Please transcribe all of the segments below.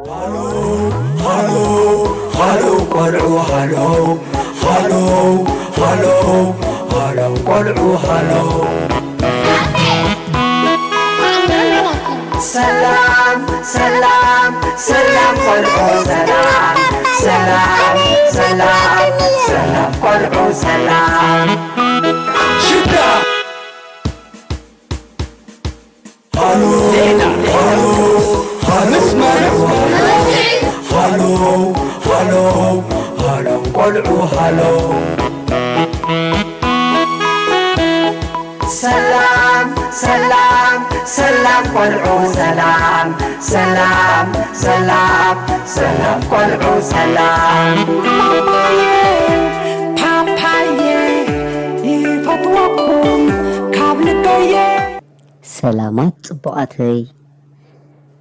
ሃሎ ሃሎ ሃሎ ቆልዑ ሃሎ ሃሎ ሃሎ ሃሎ ቆልዑ ሃሎ። ሰላም ሰላም ሰላም ቆልዑ ሰላም ሰላም ሰላም ሰላም ቆልዑ ሰላም። ሽዳ ሃሎ ዜና ሃሎ ሃሎ መስመር ሃሎ ሃሎ ሃሎ ቆልዑ ሃሎ። ሰላም ሰላም ሰላም ቆልዑ ሰላም ሰላም ሰላም ሰላም ቆልዑ ሰላም። ፓፓየ ይፈትወኩም ካብ ልበየ። ሰላማት ጽቡቓተይ፣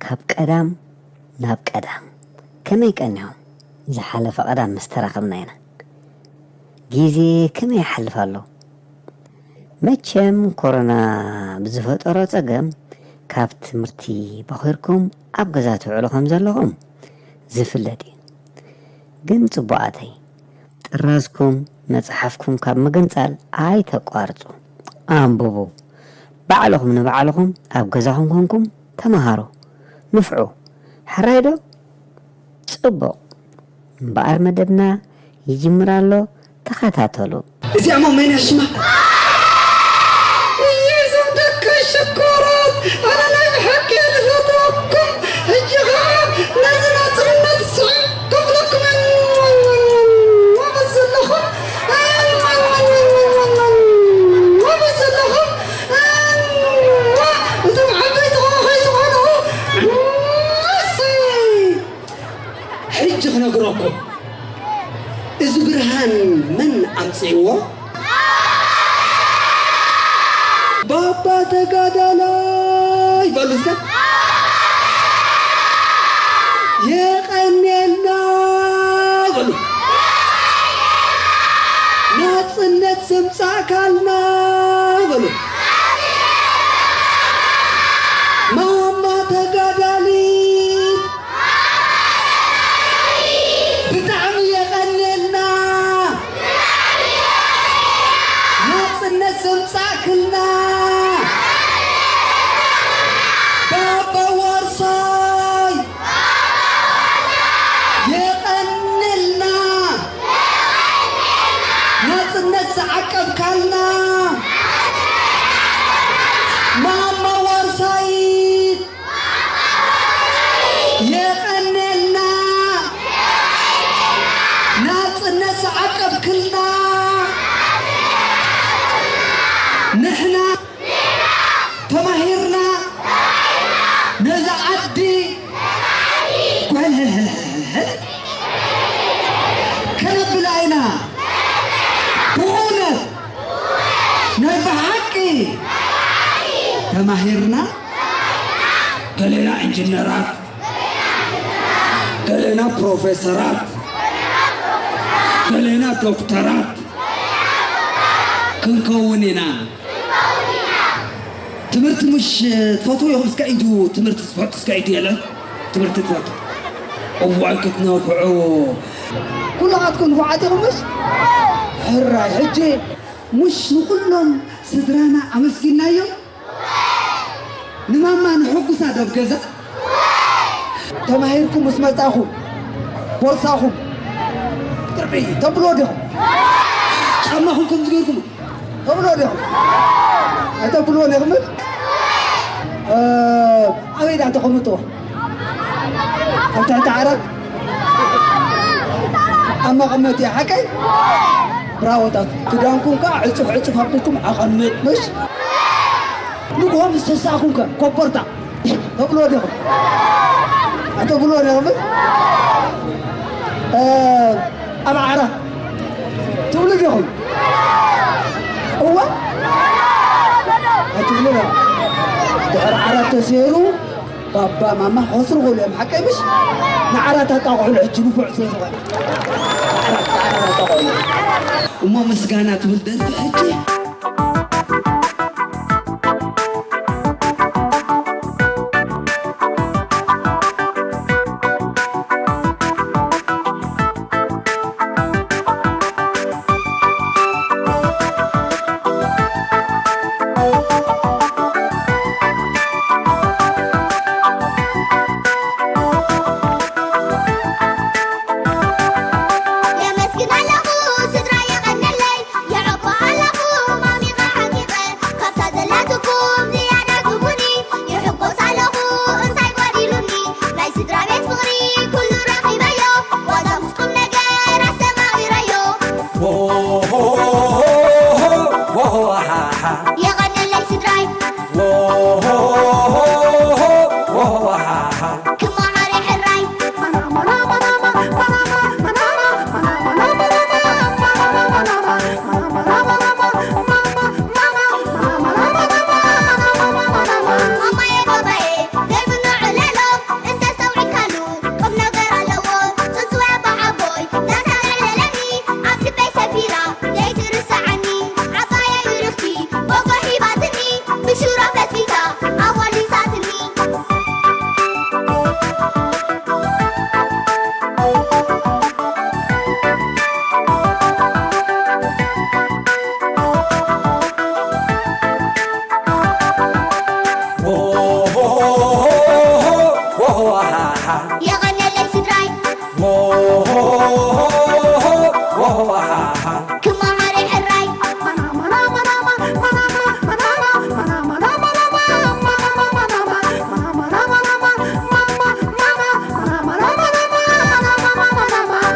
ካብ ቀዳም ናብ ቀዳም። ከመይ ቀኒኹም? ዝሓለፈ ቀዳም ምስ ተራኸብና ኢና። ግዜ ከመይ ይሓልፍ ኣሎ? መቸም ኮሮና ብዝፈጠሮ ጸገም ካብ ትምህርቲ በኺርኩም ኣብ ገዛ ትውዕሉ ከም ዘለኹም ዝፍለጥ እዩ። ግን ጽቡቓተይ፣ ጥራዝኩም መጽሓፍኩም ካብ ምግንጻል ኣይተቋርጹ። ኣንብቡ። ባዕልኹም ንባዕልኹም ኣብ ገዛኹም ኮንኩም ተመሃሩ። ንፍዑ። ሕራይ ዶ? ጽቡቕ። እምበኣር መደብና ይጅምር ኣሎ። ተኸታተሉ። እዚኣ እሞ መን ሽማ? እዞም ደቂ ሽኮራት፣ ኣነ ናይ ብሓቂ እየ ዝፈትወኩም። ሕጂ ኸዓ ነዚ ናጽነት ስዒብ ክብለኩም እየ። ወበዝ ዘለኹም፣ ወበዝ ዘለኹም፣ እቶም ዓበይቲ ኸዓ ከይትኾኑ። እሰይ። ሕጂ ክነግረኩም፣ እዚ ብርሃን መን ኣምጺእዎ? ባባ ተጋዳላይ በሉ እስከ። የቐንየልና በሉ። ናጽነት ዘምጻእካልና በሉ። ማማ ተጋዳሊት ብጣዕሚ የቐንየልና። ናጽነት ዘምጻእክልና ባባ ዋርሳይ የቐንየልና። ናጽነት ዝዓቀብካልና ማማ ዋርሳይት የቐንየልና። ናጽነት ዝዓቀብክልና ንሕና ተማሂርና ነዛ ዓዲ ጓልህልህልህልህል ከነብላ ኢና። ብእውነት ናይ ብሓቂ ተማሂርና፣ ገሌና ኢንጂነራት፣ ገሌና ፕሮፌሰራት፣ ገሌና ዶክተራት ክንከውን ኢና። ትምህርቲ ምሽ ትፈትዉ ኢኹም? እስከ ኢዱ ትምህርቲ ትፈትዉ፣ እስከ ኢዱ የለን? ትምህርቲ ትፈትዉ? እዋይ ክትነፍዑ። ኩልኻትኩም ንፉዓት ኢኹም ምሽ? ሕራይ፣ ሕጂ ምሽ ንኹሎም ስድራና ኣመስጊናዮም? ንማማ ንሕጉሳ ዶብ ገዛ? ተማሂርኩም ምስ መጻኹም ቦርሳኹም ጥርቢ ተብልዎ ዲኹም? ጫማኹም ከምዚ ገይርኩም ተብልዎ ዲኹም? ኣይተብልዎን ኢኹም? እ፣ ኣበይ ደኣ ተቐምጥዎ? ኣብ ትሕቲ ዓራት? ኣብ መቐመጢ ሓቀይ? ብራዎታት። ክዳንኩም ከዓ ዕጹፍ ዕጹፍ ኣቢልኩም ኣቐምጥ፣ ምሽ? ንግሆ ምስ ተሳእኩም ከ ኮቦርታ ተብልዎ ዲኹም? ኣይተብልዎን ኢኹም? እ፣ ኣብ ዓራት ትብሉ ዲኹም? እወ? ኣይትብሉ ዶ? ድሕሪ ዓራት ተሰይሩ ባባ ማማ ክኸስሩ ክእሉ እዮም፣ ሓቀይ ምሽ? ንዓራት ኣጣቕዑሉ ሕጂ ንፉዕ ስለ ዝኾነ። ንዓራት፣ ንዓራት ኣጣቕዑሉ። እሞ ምስጋና ትብል ደርፊ ሕጂ። የቐነለይ ስድራይ ክመሃረ ሕራይ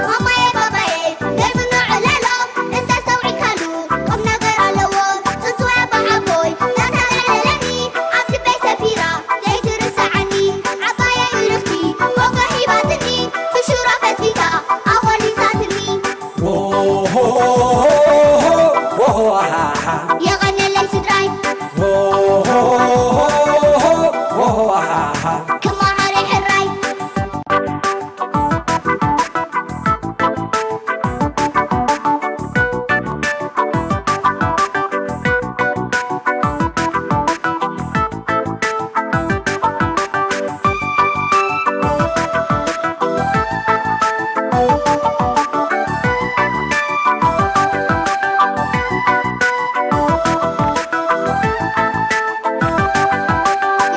ማማየ ባባየ ዘይምኖ ዕላሎ እንተስተውዒልካሉ ቁም ነገር ኣለዎ። ጽንጽዋይ ኣባ ሓቦይ ዛንታ ዘዕለለኒ ኣብ ልበይ ሰፊራ ዘይትርስዓኒ ዓባየይ ርኽቲ ሞጎ ሂባትኒ ብሽሮ ፈትሊታ ኣቖሊሳትኒ። የቐነለይ ስድራይ ክመሃረ ሕራይ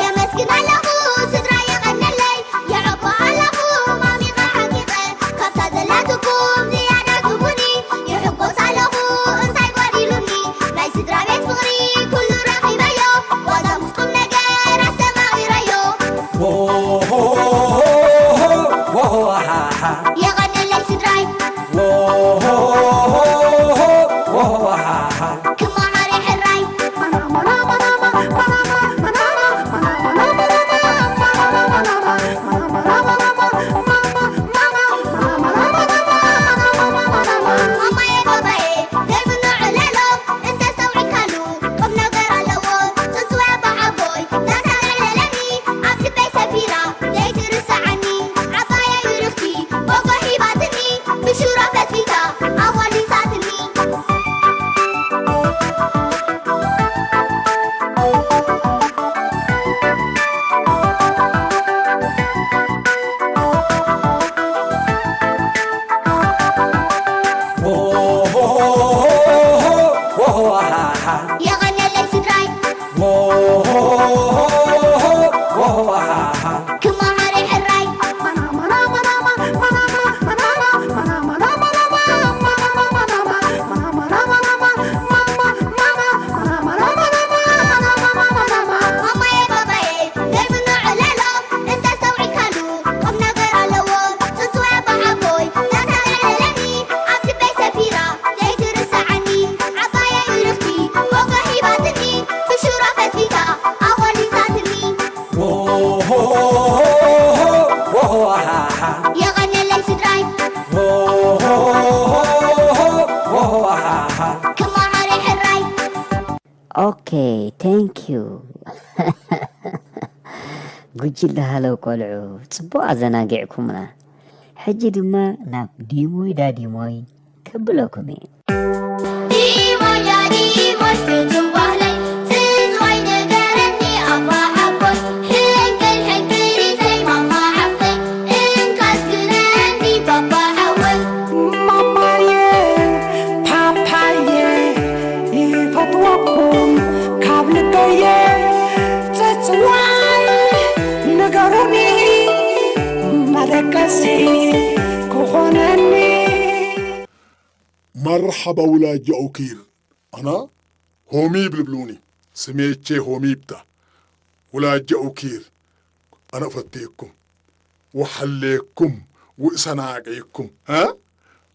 የመስግን ኣለኹ ስድራ የቐነለይ የዕቆ ኣለኹ ማሚቐ ሓቂቐ ካብታ ዘላትኩም ዝያዳ ግቡኒ ይሕጎስ ኣለኹ እንታይ ጓዲሉኒ ናይ ስድራ ቤት ፍቕሪ ኩሉ ረኺበዮ ዋዛ ምስ ቁም ነገር ኣስተማቒረዮ የቐነለይ ስድራይ ክመሃረ ሕራይ ማማየ ባባየ ዘይምኖ ዕላሎ እንተስተውዒልካሉ ቁም ነገር ኣለዎ ጽንጽዋይ ኣባ ሓቦይ ዛንታ ዘዕለለኒ ኣብ ልበይ ሰፊራ ዘይትርስዓኒ ዓባየይ ርኽቲ ሞጎ ሂባትኒ ብሽሮ ፈትሊታ ኣዋሊሳትኒ የቐነለይ ስድራይ ክመሃረ ሕራይ ማማየ ባባየ ዘይምኖ ዕላሎ እንተስተውዒልካሉ ቁም ነገር ኣለዎ ጽንጽዋይ ኣባ ሓቦይ ዛንታ ዘዕለለኒ ኣብ ልበይ ሰፊራ ዘይትርስዓኒ ዓባየይ ርኽቲ ሞጎ ሂባትኒ ብሽሮ ፈትሊታ ኣቖሊሳትኒ የቐነለይ ስድራይ ክመሃረ ሕራይ Okay, thank you. ጉጅለ ሃለው ቆልዑ ጽቡቕ ኣዘናጊዕኩምና። ሕጂ ድማ ናብ ዲሞይ ዳዲሞይ ከብለኩም እየ። ዲሞይ ዳዲሞይ ፍቱው ባህለይ ጽንጽዋይ ንገረኒ ኣባ ሓቦይ ሕንቅል ሕንቅሊተይ ማማ ሓፍተይ እንካ ኣስግረኒ ባባ ሓወይ ማማየ ፓፓየ ይፈትወኩም ካብ ልበየ ጽጽዋይ ንገሩኒ መደቀሲ ክኾነኒ መርሓባ ውላጃ ኡኪር ኣና ሆሚብ ልብሉኒ ስሜቼ ሆሚብታ ውላጃ ኡኪር ኣነ እፈቴኩም ወሓሌኩም ውእሰናቄኩም እ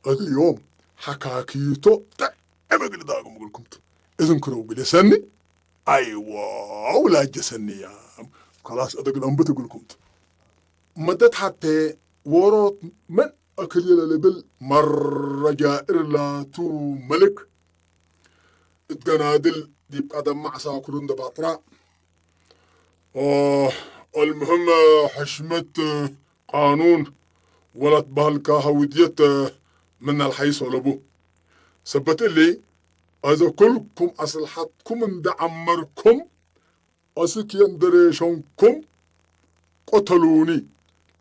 እዚዮም ሓካኪቶ ጥዕመ ግልዳግም ግልኩምቱ እዝን ክረው ግለ ሰኒ ኣይዋ ውላጀ ሰኒ እያ ከላስ እደግል ኣንብት ግልኩምቱ መደት ሓቴ ወሮት መን ኣክልለ ልብል መረጃ እርላቱ መልክ እትገናድል ዲብ ቀደም ማዕሳ ኩሉ እንደ ባጥራ المهم ሕሽመት ቃኑን ወላት ባህልካ ሃውድየት ምናል ሓይስ ወለቡ ሰበት እሊ ኣዘ ኩልኩም ኣስልሓትኩም እንደ ዓመርኩም ኣስክ የንደሬሸንኩም ቆተሉኒ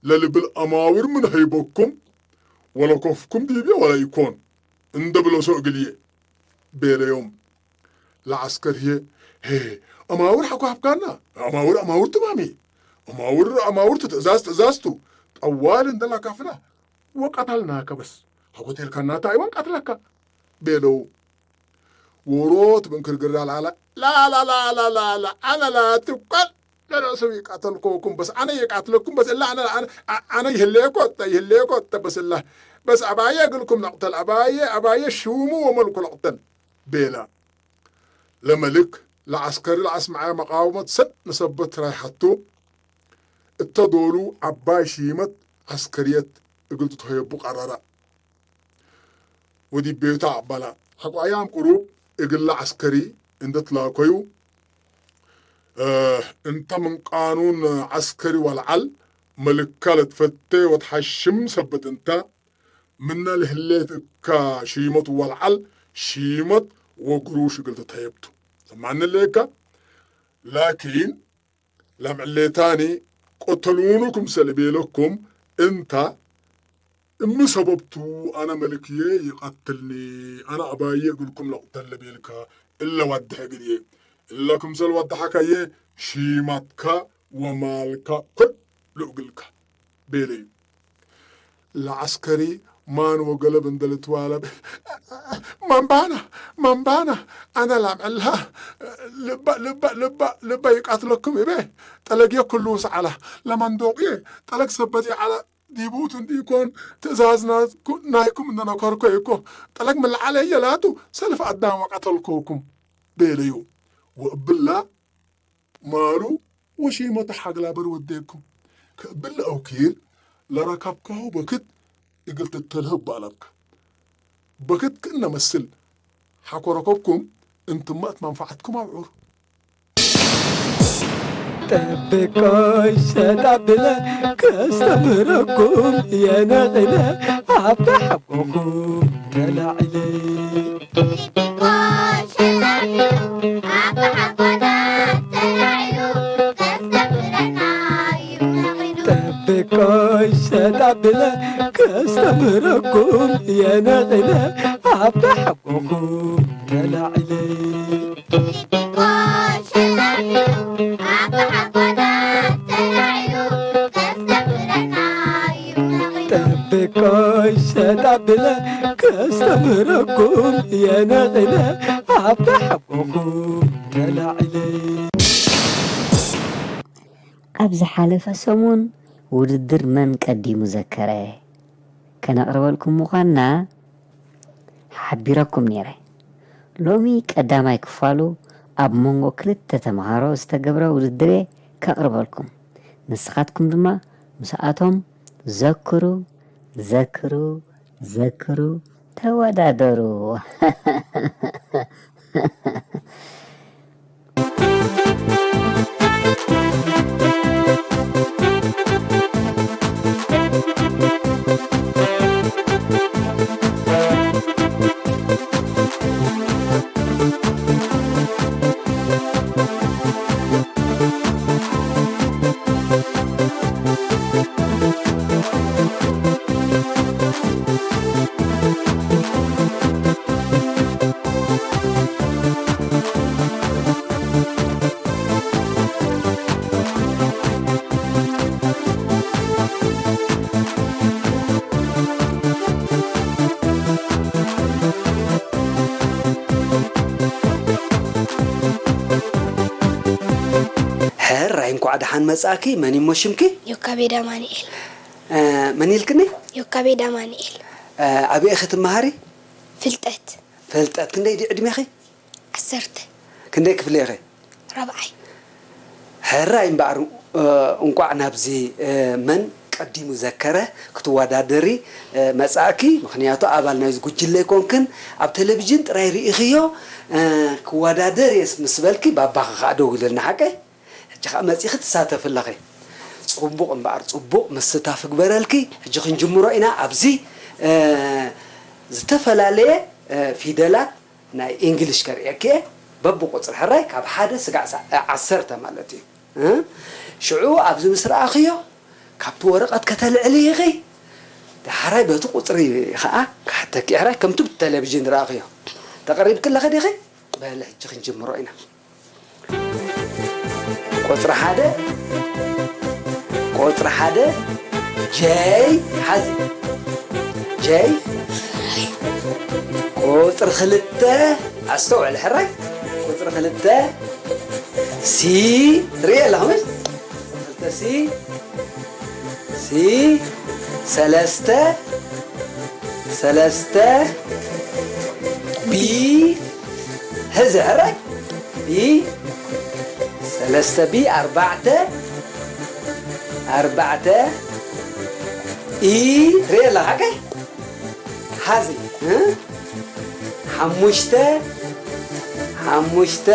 ለልብል ኣማውር ምን ሀይበኩም ወለኮፍኩም ዲብየ ወላ ይኮን እንደ ብለሶ እግልየ ቤለዮም ለዓስከር ህየ ሄ ኣማውር ሓኳፍካና ኣማውር ኣማውር ትማሚ ኣማውር ኣማውር ትእዛዝ ትእዛዝቱ ጠዋል እንደላካ ፍላ ወቀተልናከ በስ ሆቴልካ እናታ ኣይወን ቀትለካ ቤለው። ወሮት ብንክርግር ላላ ላላላላላ ኣነ ላትኳል ለርእሱ ይቃተልኮኩም በስ ኣነ ይቃትለኩም በስ እላ ኣነ ኣነ ኣነ ይህሌኮ ይህሌኮ በስ እላ በስ ኣባየ እግልኩም ነቅተል ኣባየ ኣባየ ሽሙ ወመልኩ ነቅተል ቤላ ለመልክ ለዓስከሪ ለዓስማዓያ መቃወመት ሰብ ንሰበት ትራይ ሓቱ እተዶሉ ዓባይ ሽመት ዓስከርየት እግል ትትሆየቡ ቀረራ ወዲቤታ ኣባላ ሓቋያም ቅሩብ እግላ ዓስከሪ እንደትላኮዩ እንተ ምን ቃኑን ዓስከሪ ወልዓል መልካ ለትፈቴ ወትሓሽም ሰበት እንተ ምነ ልህሌት እካ ሺመት ወልዓል ሺመት ወግሩሽ እግል ትተየብቱ ሰማኒ ሌካ ላኪን ላምዕሌታኒ ቆተሉኑ ክምሰል ቤለኩም እንታ እሚ ሰበብቱ ኣነ መልክየ ይቐትልኒ ኣነ ኣባየ እግልኩም ለቕተል ለቤልካ እለ ዋድሐ እግልየ እለ ክምሰል ዋድሐካየ ሺማትካ ወማልካ ኩሉ እግልካ ቤለዩ። ለዐስከሪ ማን ወገለብ እንደ ልትዋለብ መንባና መንባና ኣነ ላምዕልሃ ልባ ልባ ልባ ልባ ይቃትለኩም እበ ጠለግየ ኩሉ ሰዓላ ለመንዶቅየ ጠለግ ሰበት ይዓላ ዲቡት እንዲኮን ትእዛዝ ናይኩም እንደነከርኮ እኮ ጠለግ ምልዓለ የላቱ ሰልፍ ኣዳም ወቀተልኮኩም ቤለዩ ወእብላ ማሉ ወሺመተ ሓግላበር ወዴኩም ከብል ኣውኪር ለረከብካሁ በክት እግል ትተልህብ ባለብካ በክት ክእነ መስል ሓኮረከብኩም እንትማት መንፈዓትኩም ኣብዑር ጠብቆይ ሸጣብለ ከስተምረኩም የነቕለ ኣብ ሓቆኹም ተላዕለ ጠብቆይ ሸጣብለ ከስተምረኩም የነቕለ ኣብ ሓቆኹም ተላዕለ ጠብቆይ ሸጣብለ ከስተምረኩም የነቕለ ኣብ ሓቆኹም ተላዕለ ኣብ ዝሓለፈ ሰሙን ውድድር መን ቀዲሙ ዘከረ ከነቕርበልኩም ምዃንና ሓቢረኩም ነይረ። ሎሚ ቀዳማይ ክፋሉ ኣብ መንጎ ክልተ ተምሃሮ ዝተገብረ ውድድር እየ ከቕርበልኩም። ንስኻትኩም ድማ ምስኣቶም ዘክሩ፣ ዘክሩ፣ ዘክሩ፣ ተወዳደሩ። ሕራይ እንኳዕ ደሓን መጻእኪ። መን እሞ ሽምኪ? ዮካቤድ ኣማንኤል። እ፣ መን ኢልክኒ? ዮካቤድ ኣማንኤል። እ፣ ኣበይ ኢኺ ትመሃሪ? ፍልጠት። ፍልጠት ክንደይ ድዩ ዕድሜኺ? ዓሰርተ። ክንደይ ክፍሊ ኢኺ? ራብዓይ። ሕራይ እምበኣር፣ እ፣ እንቋዕ ናብዚ፣ እ፣ መን ቀዲሙ ዘከረ ክትወዳደሪ፣ እ፣ መጻእኪ። ምኽንያቱ ኣባል ናይዚ ጉጅለ ኣይኮንክን። ኣብ ቴሌቪዥን ጥራይ ርኢኽዮ፣ እ፣ ክወዳደር እየ ምስ በልኪ ባባኺ ከኣ ደው ኢሉልና ሓቀይ? ሕጂ ኸኣ መጺኺ ትሳተፊ ኣለኺ። ጽቡቕ እምበኣር፣ ጽቡቕ ምስታፍ እግበረልኪ። ሕጂ ክንጅምሮ ኢና። ኣብዚ፣ እ፣ ዝተፈላለየ፣ እ፣ ፊደላት ናይ ኢንግሊሽ ከርእየኪ እየ። በብቁጽሪ ሕራይ ካብ ሓደ ስጋዕ ሳ-፣ እ፣ ዓሰርተ ማለት እዩ። እ? ሽዑ ኣብዚ ምስ ረኣኽዮ ካብቲ ወረቐት ከተልዕሊ ኢኺ። ዳሕራይ በቲ ቁጽሪ ኸኣ ክሓተኪ እየ። ሕራይ ከምቲ ብቴሌቪዥን ዝረኣኽዮ። ተቐሪብኪ ኣለኺ ዲኺ? በሊ ሕጂ ክንጅምሮ ኢና። ቁጽሪ ሓደ፣ ቁጽሪ ሓደ፣ ጀይ ሓዚ ጀይ ቁፅሪ ክልተ ኣስተውዕል ሕራይ ቁፅሪ ክልተ ሲ ርኢ ኣለኹም ቁፅሪ ክልተ ሲ ሲ ሰለስተ ሰለስተ ቢ ሕዚ ሕራይ ቢ ሰለስተ ቢ ኣርባዕተ ኣርባዕተ ኢ ርኢ ኣለኻ ሓቀይ ሓዚ ሓሙሽተ ሓሙሽተ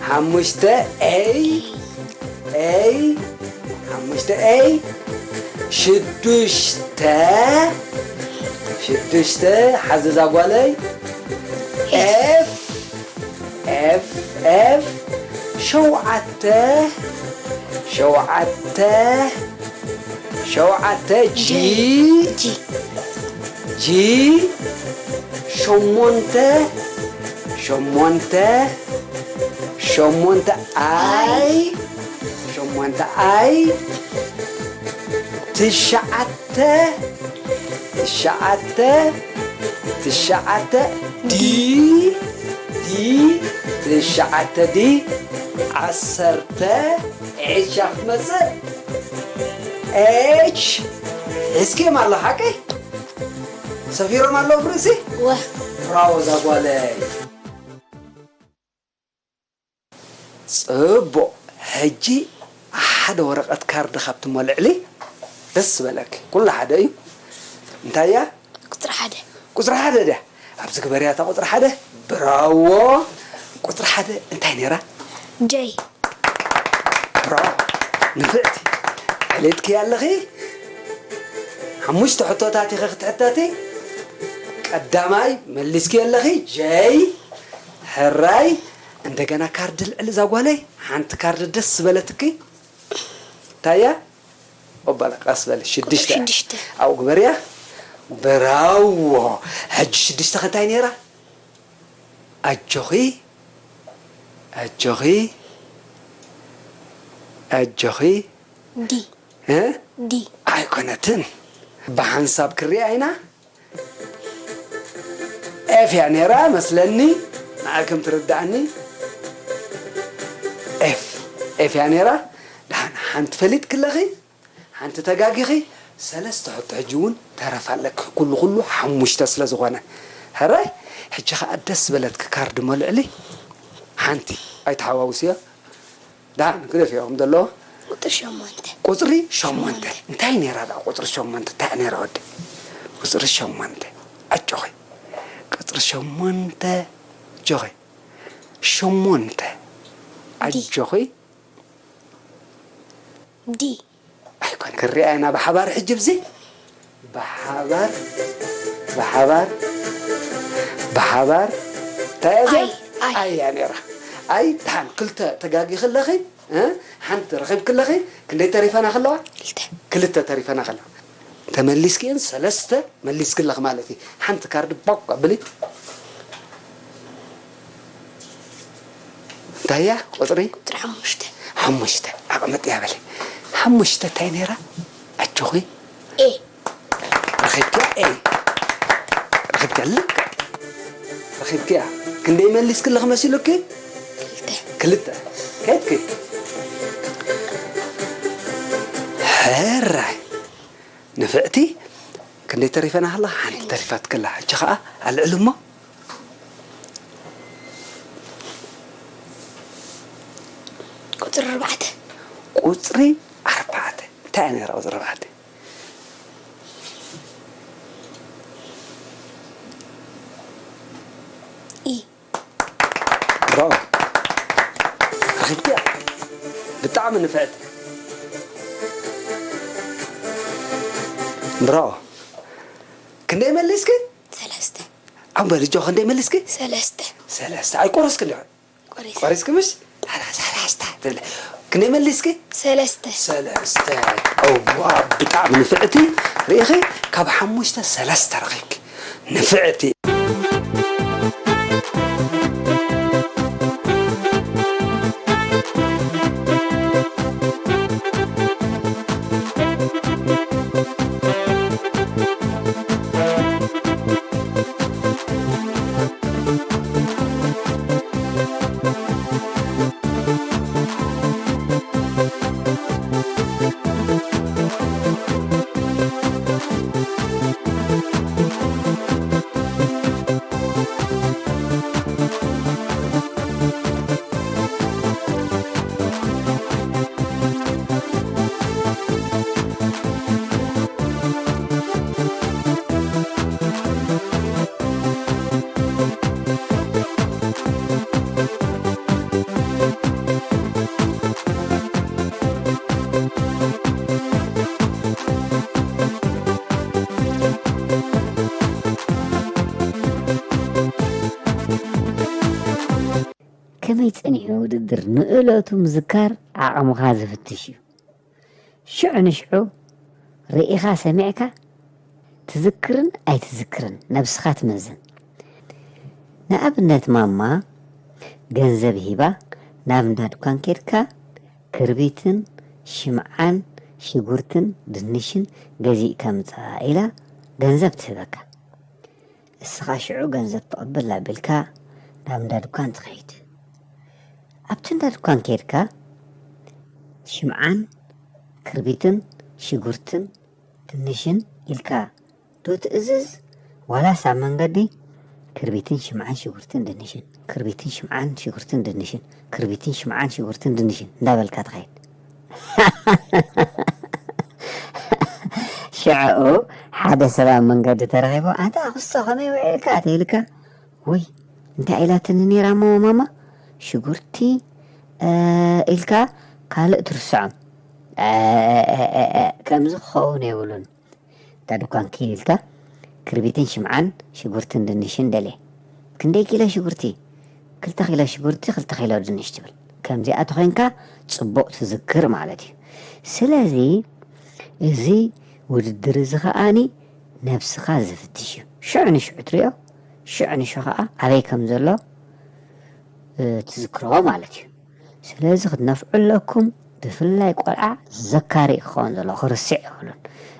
ሓሙሽተ ኤይ ኤይ ሓሙሽተ ኤይ ሽዱሽተ ሽዱሽተ ሓዚ እዛ ጓለይ ኤፍ ኤፍ ኤፍ ሸውዓተ ሸውዓተ ሸውዓተ ጂ ጂ ጂ ሸሞንተ ሸሞንተ ሸሞንተ ኣይ ሸሞንተ ኣይ ትሽዓተ ትሽዓተ ትሽዓተ ዲ ዲ ትሽዓተ ዲ ዓሰርተ ኤች ክትመፅእ ኤች ሒዝክዮም ኣሎ ሓቀይ ሰፊሮም ኣለዉ ብርእሲ ወ ብራዎ እዛ ጓለይ ፅቡቕ ሕጂ ሓደ ወረቐት ካርድ ካብ ትመልዕሊ ደስ ዝበለኪ ኩሉ ሓደ እዩ እንታይ እያ ቁፅሪ ሓደ ቁፅሪ ሓደ ድያ ኣብዚ ግበርያ እታ ቁፅሪ ሓደ ብራዎ ቁፅሪ ሓደ እንታይ ነይራ ጀይ ብራዎ ንፍዕቲ ፈሊጥኪ ኣለኺ ሓሙሽተ ሕቶታት ኢኸ ክትሕተቲ ቀዳማይ መሊስኪ ኣለኺ ጀይ ሕራይ እንደገና ካርድ ልዕሊ እዛ ጓለይ ሓንቲ ካርድ ደስ ዝበለትኪ ታያ ኦባላ ቃስ በል ሽዱሽተ ሽዱሽተ። ኣብኡ ግበርያ ብራዎ ሕጂ ሽዱሽተ ከንታይ ነይራ ኣጆኺ ኣጆኺ ኣጆኺ ዲ እ ዲ ኣይኮነትን ብሓንሳብ ክሪኣ ኢና ኤፍ እያ ነይራ መስለኒ ንዓይ ከም ትርድኣኒ ኤፍ ኤፍ እያ ነይራ ደሓን ሓንቲ ፈሊጥኪ ኣለኺ ሓንቲ ተጋጊኺ ሰለስተ ሕቶ ሕጂ እውን ተረፍ ኣለኪ ኩሉ ኩሉ ሓሙሽተ ስለ ዝኾነ ሕራይ ሕጂ ከዓ ደስ ዝበለትኪ ካርድ መልዕሊ ሓንቲ ኣይተሓዋውስዮ ደሓን ግደፍዮ ከም ዘለዎ ቁፅሪ ሸሞንተ ቁፅሪ ሸሞንተ እንታይ ነይራ ደኣ ቁፅሪ ሸሞንተ እንታይ ነይራ ወዲ ቁፅሪ ሸሞንተ ኣጆኺ ቁፅሪ ሸሞንተ ጆኺ ሸሞንተ ኣጆኺ ዲ ኣይኮነ ክሪኣ ኢና ብሓባር ሕጂ ብዚ ብሓባር ብሓባር ብሓባር እንታይ እያ እዚኣ ኣይ፣ ኣይ። ኣያ ነይራ ኣይ ደሓን ክልተ ተጋጊ ከለኺ እ? ሓንቲ ረኺብኪ ኣለኺ ክንደይ ተሪፈና ከለዋ ክልተ ክልተ ተሪፈና ከለዋ ተመሊስኪ እየን ሰለስተ መሊስኪ ኣለኺ ማለት እዩ ሓንቲ ካርድ ቦቅ ኣብሊ እንታይ እያ ቁፅሪ ቁፅሪ ሓሙሽተ ሓሙሽተ ኣቕምጥ እያ በለ ሓሙሽተ እንታይ ነይራ ኣጆኺ ኤ ረኺብኪያ ኤ ረኺብኪያ ልክዕ ረኺብኪያ ክንደይ መሊስኪ ኣለኺ መሲሉኪ ክልተ ከድኪ ሕራይ ንፍዕቲ ክንደይ ተሪፈና ከላ ሓንቲ ተሪፋት ከላ ሕጂ ከዓ ኣልዕል እሞ ቁፅሪ ኣርባዕተ ቁፅሪ ኣርባዕተ እንታይ እያ ነይራ ቁፅሪ ኣርባዕተ ኢ ብራቮ ረኺብኪያ ብጣዕሚ ንፍዕቲ ብራቮ ክንደይ መሊስኪ ሰለስተ ኣምበል እጆ ክንደይ መሊስኪ ሰለስተ ሰለስተ ኣይቆረስኪ እንዲኹ ቆሪሰ ቆሪስኪ ምሽ ሰላስታ ትብል ክንደይ መሊስኪ ሰለስተ ሰለስተ እዋ ብጣዕሚ ንፍዕቲ ርኢኺ ካብ ሓሙሽተ ሰለስተ ረኺብኪ ንፍዕቲ ከመይ ጸኒሑ ውድድር ንእለቱ ምዝካር ዓቕምኻ ዝፍትሽ እዩ። ሽዑ ንሽዑ ርኢኻ ሰሚዕካ ትዝክርን ኣይትዝክርን ነብስኻ ትመዝን። ንኣብነት ማማ ገንዘብ ሂባ ናብ እንዳ ድኳን ኬድካ ክርቢትን ሽምዓን ሽጉርትን ድንሽን ገዚእካ ምጻእ ኢላ ገንዘብ ትህበካ። እስኻ ሽዑ ገንዘብ ትቕብል ኣቢልካ ናብ እንዳ ድኳን ትኸይድ። ኣብቲ እንዳ ድኳን ኬድካ ሽምዓን ክርቢትን ሽጉርትን ድንሽን ኢልካ ዶ ትእዝዝ? ዋላስ ኣብ መንገዲ ክርቢትን ሽምዓን ሽጉርትን ድንሽን፣ ክርቢትን ሽምዓን ሽጉርትን ድንሽን፣ ክርቢትን ሽምዓን ሽጉርትን ድንሽን እንዳበልካ ትኸይድ? ሽዕኡ ሓደ ሰብ ኣብ መንገዲ ተረኺቡ፣ "ኣንታ ኣኽስቶ ከመይ ውዒልካ?" ተይልካ፣ "ውይ እንታይ ኢላትኒ ነይራ እሞ ማማ?" ሽጉርቲ፣ እ፣ ኢልካ ካልእ ትርስዖም። እ፣ እ፣ እ፣ እ፣ ከምዚ ክኸውን የብሉን። እታ ድኳን ኪድ ኢልካ ክርቢትን ሽምዓን ሽጉርትን ድንሽን ደልየ። "ክንደይ ኪሎ ሽጉርቲ?" "ክልተ ኪሎ ሽጉርቲ፣ ክልተ ኪሎ ድንሽ" ትብል። ከምዚኣ ተኾይንካ ጽቡቕ ትዝክር ማለት እዩ። ስለዚ እዚ ውድድር እዚ ኸኣኒ ነብስኻ ዝፍትሽ እዩ። ሽዑ ንሽዑ ትሪኦ፣ ሽዑ ንሽዑ ኸኣ ኣበይ ከም ዘሎ፣ እ፣ ትዝክሮ ማለት እዩ። ስለዚ ክትነፍዑ ኣለኩም፣ ብፍላይ ቆልዓ ዘካሪ ክኸውን ዘለዎ፣ ክርስዕ የብሉን።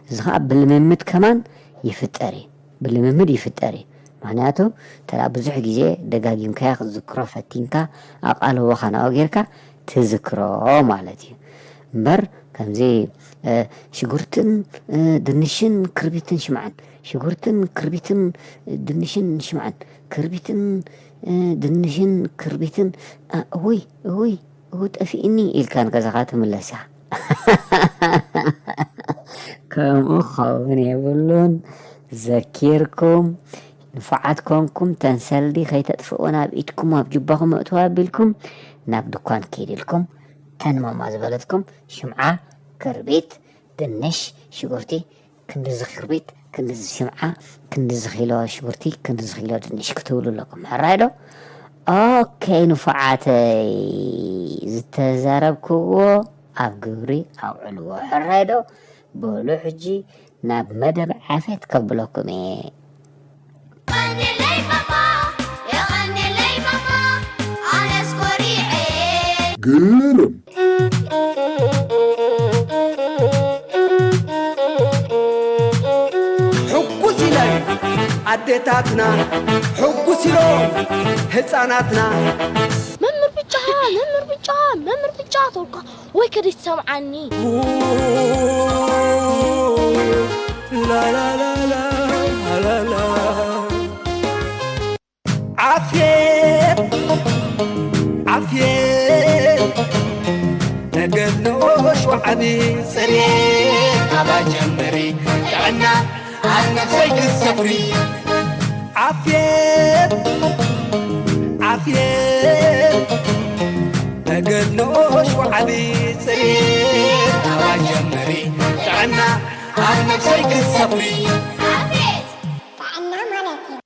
እዚ ኸኣ ብልምምድ ከማን ይፍጠር እዩ። ብልምምድ ይፍጠር እዩ። ምኽንያቱ እንተ ደኣ ብዙሕ ግዜ ደጋጊምካዮ ክትዝክሮ ፈቲንካ፣ ኣቓልቦኻ ናብኡ ጌርካ ትዝክሮ ማለት እዩ። እምበር ከምዚ፣ እ፣ ሽጉርትን፣ እ፣ ድንሽን ክርቢትን ሽምዓን፣ ሽጉርትን ክርቢትን ድንሽን ሽምዓን፣ ክርቢትን፣ እ፣ ድንሽን ክርቢትን፣ እ፣ እውይ፣ እውይ፣ እው ጠፊእኒ ኢልካ ንገዛኻ ትምለስ ኢኻ። ከምኡ ክኸውን የብሉን። ዘኪርኩም ንፉዓት ኮንኩም ተን ሰልዲ ከይተጥፍእወን ኣብ ኢድኩም ኣብ ጁባኹም እእትዋ ኣቢልኩም ናብ ድኳን ኬድ ኢልኩም ተን ማማ ዝበለትኩም ሽምዓ፣ ክርቢት፣ ድንሽ፣ ሽጉርቲ፣ ክንድዚ ክርቢት፣ ክንድዚ ሽምዓ፣ ክንድዚ ኪሎ ሽጉርቲ፣ ክንድዚ ኪሎ ድንሽ ክትብሉ ኣለኩም። ሕራይ ዶ? ኦኬ ንፉዓተይ፣ ዝተዛረብክዎ ኣብ ግብሪ ኣውዕልዎ። ሕራይ ዶ? በሉ ሕጂ ናብ መደብ ዓፌት ከብለኩም እየ። የቐንየለይ ማማ፣ የቐንየለይ ማማ፣ ኣነስ ኮሪዐ። ግርም። ሕጉስ ኢለን ኣዴታትና፣ ሕጉስ ኢሎም ህፃናትና። መምህር ብጫ፣ መምህር ብጫ፣ መምህር ብጫ ተልካ ወይ ከደይ ትሰምዓኒ። ዓፍየት ዓፍየት፣ ነገር ንኡሽ ወዓቢ ጽሬት ኣባ ጀምሪ፣ ጥዕና ኣብ ነፍሰይ ክሰፍሪ። ዓፍየት ዓፍየት፣ ነገር ንኡሽ ወዓቢ ጽሬት ኣባ ጀምሪ፣ ጥዕና ኣብ ነፍሰይ ክሰፍሪ። ዓፍየት ጥዕና ማለት እዩ።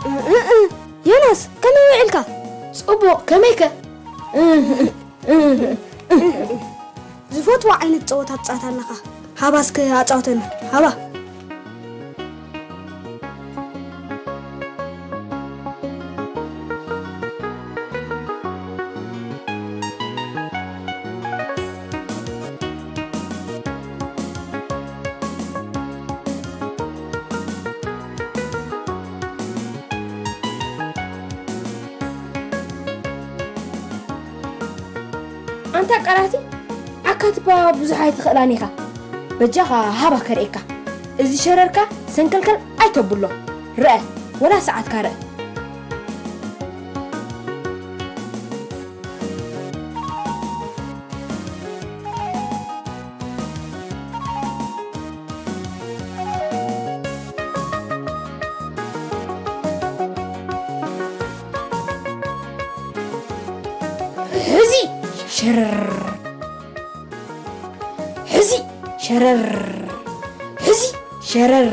እ፣ እ፣ እ፣ ዮናስ፣ ከመይ ውዒልካ? ጽቡቕ፣ ከመይከ? እ፣ እ፣ እ፣ እ። ዝፈትዎ ዓይነት ጸወታ ትጻወት ኣለኻ። ሃባ እስከ ኣጻውተና፣ ሃባ። ኣንታ ቀራቲ፣ ዓካትባ ብዙሕ ኣይትኽእላን ኢኻ። በጃኻ ሃባ ከርእየካ። እዚ ሸረርካ ሰንከልከል ኣይተብሎ። ርአ፣ ወላ ሰዓትካ ርአ። ሕዚ ሸረር፣ ሕዚ ሸረር፣ ሕዚ ሸረር።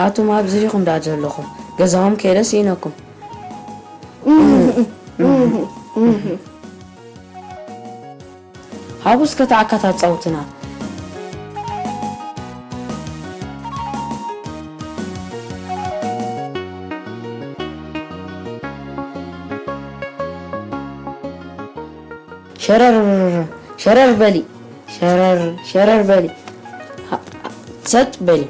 ኣቱም ኣብዚ ዲኹም ደኣ ዘለኹም? ገዛኹም ከይደ ስኢነኩም። ሃቡ እስከ ተኣካት ኣጻውትና። ሸረር፣ ሸረር በሊ። ሸረር፣ ሸረር በሊ። ሃ-፣ ሰጥ በሊ።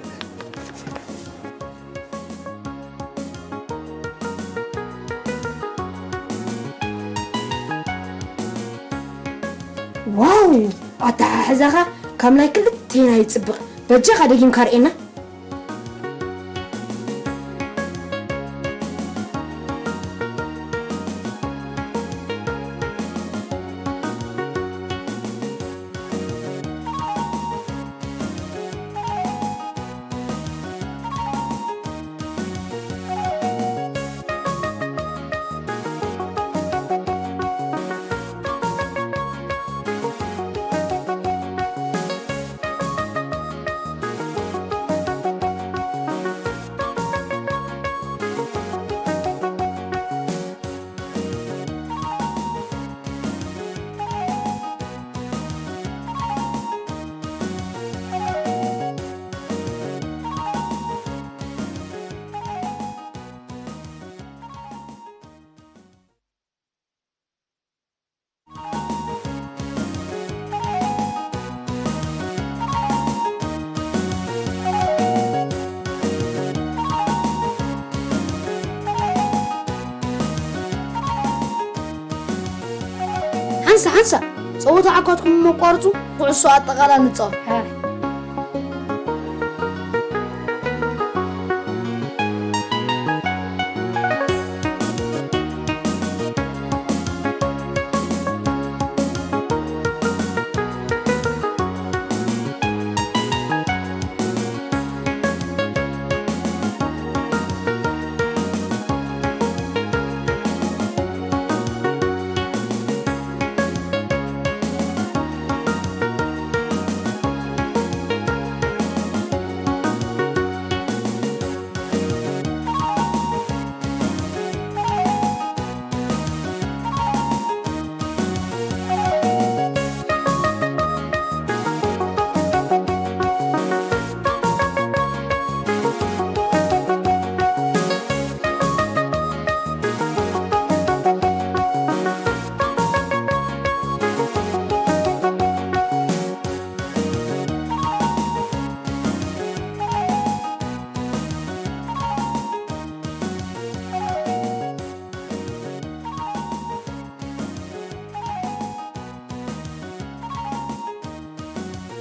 ዋው! ኣተሓሕዛኻ ካብ ናይ ክልቴና ይጽብቕ። በጃኻ ደጊምካ ርኤና። ሓንሳ፣ ሓንሳ፣ ጸወታ ዓኳትኩም መቋርጹ፣ ኩዕሶ ኣጠቓላ ንጻወት።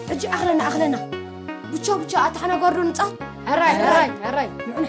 ሕጂ ኣኽለና፣ ኣኽለና። ብቻ፣ ብቻ፣ ኣታ ሓና ጓርዶ ንጻ። ሕራይ፣ ሕራይ፣ ሕራይ። ንዑና።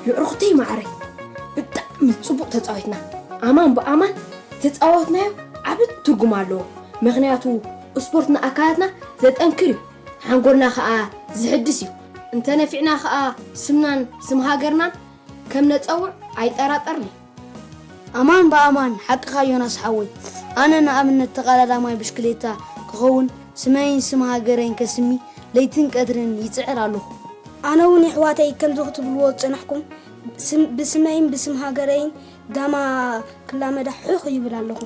ምዕርኹተይ ማዕረይ፣ ብጣዕሚ ጽቡቕ ተጻዊትና። ኣማን ብኣማን ተጻወትናዮ ዓቢ ትርጉም ኣለዎ። ምኽንያቱ ስፖርት ንኣካላትና ዘጠንክር እዩ፣ ሓንጎልና ኸኣ ዝሕድስ እዩ። እንተነፊዕና ኸኣ ስምናን ስም ሃገርናን ከም ነጸውዕ ኣይጠራጠርን እዩ። ኣማን ብኣማን ሓቅኻ ዮናስ ሓወይ። ኣነ ንኣብነት ተቐዳዳማይ ብሽክሌታ ክኸውን ስመይን ስም ሃገረይን ከስሚ ለይትን ቀትርን ይጽዕር ኣለኹ። ኣነ እውን የሕዋተይ ከምዚ ክትብልዎ ዝጸናሕኩም ስም- ብስመይን ብስም ሃገረይን ዳማ ክላመዳ ሑኽ ይብል ኣለኹ።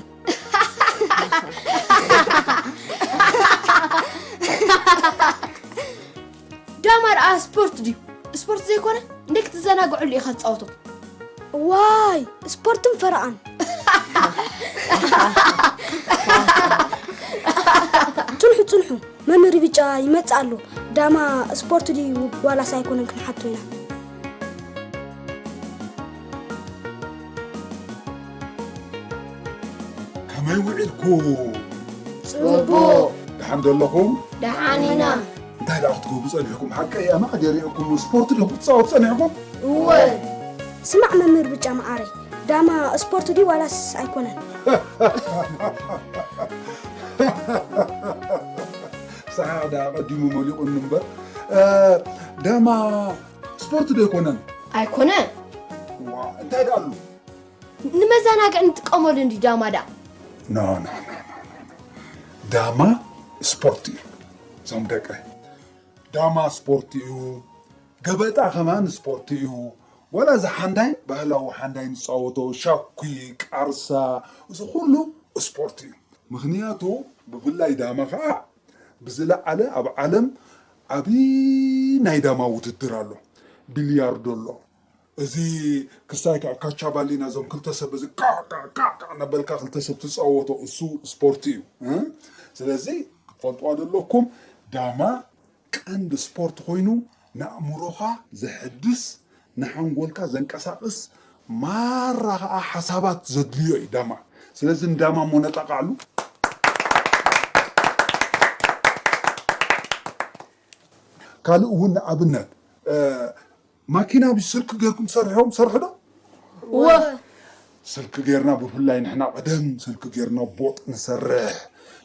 ዳማ ደኣ ስፖርት ድዩ? ስፖርት ዘይኮነ እንዴ ክትዘናግዐሉ ኢኻ ትጻወቶ? ዋይ ስፖርትን ፈረቓን። ጽንሑ ጽንሑ፣ መምህር ብጫ ይመጽእ ኣሎ። ዳማ ስፖርት ድዩ ዋላስ ኣይኮነን ክንሓቶ ኢና። ከመይ ውዒልኩ? ጽቡቕ። ደሓን ዘለኹም? ደሓን ኢና። እንታይ ደኣ ክትገብሩ ጸኒሕኩም? ሓቀይ ኣማ ገሪዕኩም ስፖርት ዶ ክትጻወቱ ጸኒሕኩም? እወ። ስማዕ መምህር ብጫ መዓረይ፣ ዳማ ስፖርት ድዩ ዋላስ ኣይኮነን? ሰሓቕ ደኣ ቀዲሙ መሊቑኒ እምበር፣ እ፣ ዳማ ስፖርት ዶ ኣይኮነን? ኣይኮነን። ዋ፣ እንታይ ደኣ ኣሉ? ንመዘናግዒ ንጥቀመሉ እንዲ ዳማ ደኣ። ኖ ኖ ኖ ኖ ኖ። ዳማ ስፖርት እዩ። እዞም ደቀይ፣ ዳማ ስፖርት እዩ። ገበጣ ከማን ስፖርት እዩ። ወላ እዚ ሓንዳይ፣ ባህላዊ ሓንዳይ ንፃወቶ፣ ሻኩ፣ ቃርሳ፣ እዚ ኩሉ ስፖርት እዩ። ምኽንያቱ ብፍላይ ዳማ ከዓ ብዝለዓለ ኣብ ዓለም ዓብዪ ናይ ዳማ ውድድር ኣሎ። ቢልያርዶ ኣሎ። እዚ ክሳይ ከዓ ካቻባሊና እዞም ክልተ ሰብ እዚ ቃዕ ቃዕ ቃዕ ቃዕ እናበልካ ክልተ ሰብ ትፃወቶ እሱ ስፖርት እዩ። እ? ስለዚ ክትፈልጥዋ ዘለኩም ዳማ ቀንዲ ስፖርት ኮይኑ ንኣእምሮኻ ዘሕድስ ንሓንጎልካ ዘንቀሳቕስ ማራ ከዓ ሓሳባት ዘድልዮ እዩ ዳማ። ስለዚ ንዳማ እሞ ነጣቃዕሉ። ካልእ እውን ንኣብነት እ፣ ማኪና ብስልኪ ጌርኩም ትሰርሕዎም ትሰርሑ ዶ? እወ። ስልኪ ጌርና ብፍላይ ንሕና ቀደም ስልኪ ጌርና ቦጥ ንሰርሕ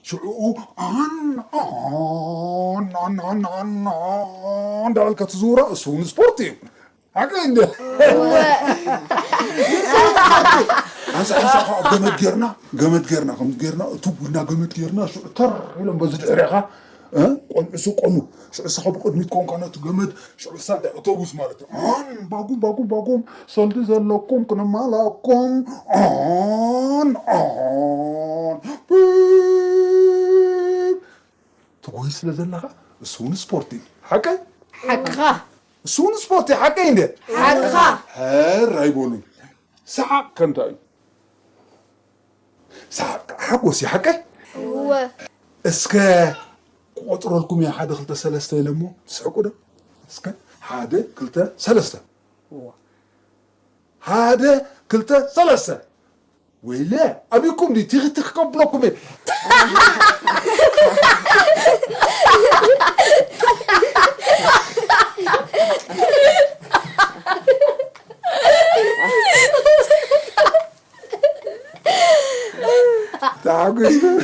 ሽዕኡ ኣን ኣን ኣን ኣን ኣን ኣን እንዳበልካ ትዝውራ እሱ እውን ስፖርት እዩ። ሓቀይ እንደ ሓንሳ ሓንሳ ከዓ ገመድ ጌርና ገመድ ጌርና ከምዚ ጌርና እቱ ቡና ገመድ ጌርና ሽዑ ተር ኢሎም በዚ ድሕሪኻ እ? ቆልዑ ስቀሉ ሽዑ ስኻ ብቅድሚት ኮንካ ነቲ ገመድ ሽዑ ሳንታ ኣውቶቡስ ማለት እዩ ኣን ባጉም ባጉም ባጉም ሰልዲ ዘለኩም ክንማላኩም ኣን ኣን ፒፕ ትጎይ ስለ ዘለኻ እሱ እውን ስፖርት እዩ ሓቀይ ሓቅኻ። እሱ እውን ስፖርት እዩ ሓቀይ እንደ ሓቅኻ። ሕር ኣይበሉን ሰሓቅ ከንታ እዩ ሰሓቅ ሓጎስ እዩ ሓቀይ እወ። እስከ ክቆፅረልኩም እየ ሓደ ክልተ ሰለስተ ኢለ እሞ ትስሕቁ ዶ እስከ ሓደ ክልተ ሰለስተ ሓደ ክልተ ሰለስተ ወይለ ኣቢኩም ድዩ ቲኺ ቲኺ ከብለኩም እየ ተሓጒስኩም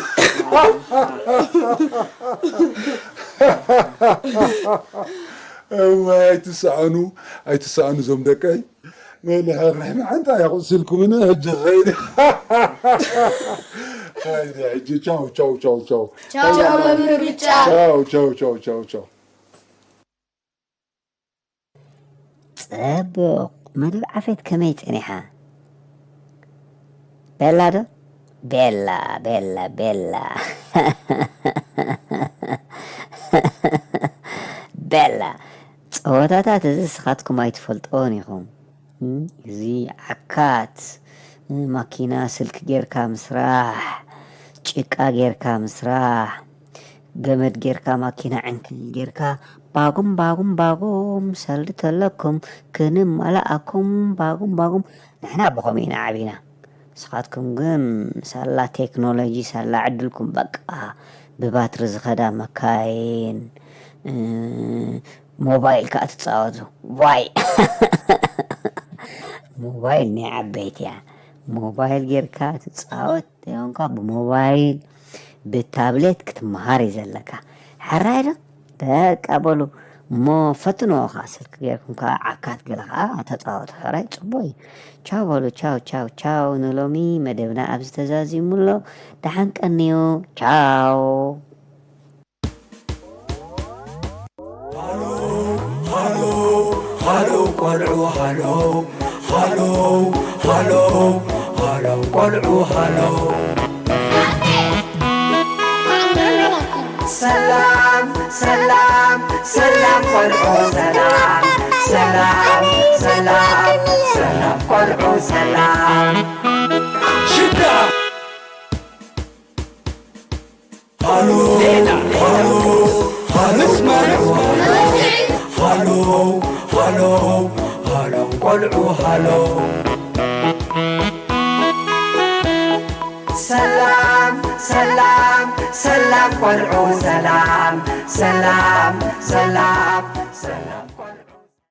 እዋይ ኣይትሰኣኑ ኣይትሰኣኑ እዞም ደቀይ መልሕቕ ርሕሚ ሓንቲ ኣያ ቁሲልኩምኒ ሕጂ ኸይደ ኸይደ ሕጂ ቻው ቻው ቻው ቻው ቻው መምህር ብጫ። ቻው ቻው ቻው ቻው ቻው ጽቡቕ መደብ ዓፈት ከመይ ጸኒሓ? ቤላ ዶ? ቤላ ቤላ ቤላ ቤላ ጸወታታት እዚ ስኻትኩም ኣይትፈልጥዎን ኢኹም። እዚ ዓካት ማኪና ስልክ ጌርካ ምስራሕ፣ ጭቃ ጌርካ ምስራሕ፣ ገመድ ጌርካ ማኪና ዕንክሊል ጌርካ ባጉም ባጉም ባጉም ሰልዲ ተለኩም ክንማላኣኩም ባጉም ባጉም ንሕና ብኸምኡ ኢና ዓቢና ንስኻትኩም ግን ሳላ ቴክኖሎጂ ሳላ ዕድልኩም በቃ ብባትሪ ዝኸዳ መካይን ሞባይል ከዓ ትፃወቱ ዋይ ሞባይል ናይ ዓበይቲ እያ። ሞባይል ጌርካ ትጻወት ዘይኮንካ፣ ብሞባይል ብታብሌት ክትመሃር እዩ ዘለካ። ሕራይ ዶ? በቃ በሉ እሞ ፈትንዎ ኸዓ፣ ስልኪ ጌርኩም ከኣ ዓካት ገለ ኸዓ ተጻወቱ። ሕራይ ጽቡቕ እዩ። ቻው በሉ፣ ቻው፣ ቻው፣ ቻው። ንሎሚ መደብና ኣብዚ ተዛዚሙ ኣሎ። ደሓን ቀንዩ። ቻው። ሃሎ፣ ሃሎ፣ ሃሎ ቆልዑ፣ ሃሎ፣ ሃሎ፣ ሃሎ፣ ሃሎ ቆልዑ፣ ሃሎ። ሰላም፣ ሰላም፣ ሰላም ቆልዑ፣ ሰላም፣ ሰላም፣ ሰላም፣ ሰላም ቆልዑ፣ ሰላም። ሽዳ። ሃሎ፣ ሃሎ፣ ሃሎ፣ ሃሎ፣ ሃሎ፣ ሃሎ፣ ቆልዑ፣ ሃሎ። ሰላም፣ ሰላም፣ ሰላም፣ ቆልዑ፣ ሰላም፣ ሰላም፣ ሰላም፣ ሰላም።